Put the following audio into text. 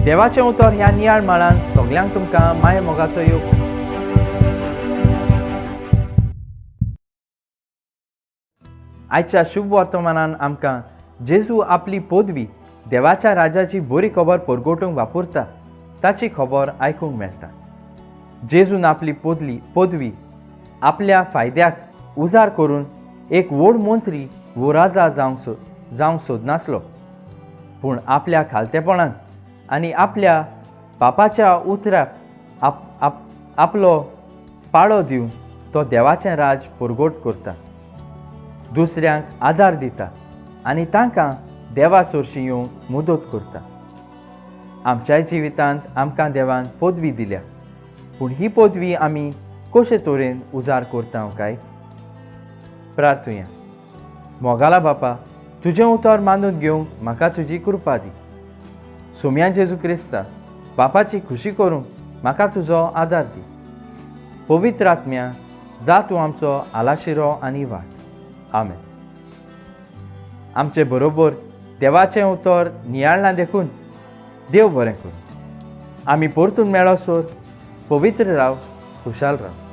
देवाचें उतर ह्या नियाळ माळान सगल्यांक तुमकां माय मोगाचो योग. आयच्या शुभ वर्तमानान आमकां जेजू आपली पदवी देवाच्या राजाची बरी खबर परगटूंक वापरता ताची खबर आयकूंक मेळटा. जेजून आपली पदवी आपल्या फायद्याक उजार करून एक व्हड मंत्री वो राजा जावंक सोदनासलो, पूण आपल्या खालतेपणान आनी आपल्या पापाच्या उतराक आप, आप आपलो पाळो दिवन तो देवाचें राज परगट करता, दुसऱ्यांक आदार दिता आनी तांकां देवा सरशी येवंक मदत करता. आमच्याय जिवितांत आमकां देवान पदवी दिल्या, पूण ही पदवी आमी कशे तरेन उजार करता काय? प्रार्थुया. मोगाला बापा, तुजें उतर मानून घेवंक म्हाका तुजी कृपा दी. सोम्या जेजू क्रिस्ता बापाची खुशी करूंक म्हाका तुजो आदार दी. पवित्र आत्म्या जा तूं आमचो आलाशिरो आनी वाट. आमेन. आमचे बरोबर देवाचें उतर नियाळना देखून देव बरें करूं. आमी परतून मेळसर पवित्र राव, खुशाल राव.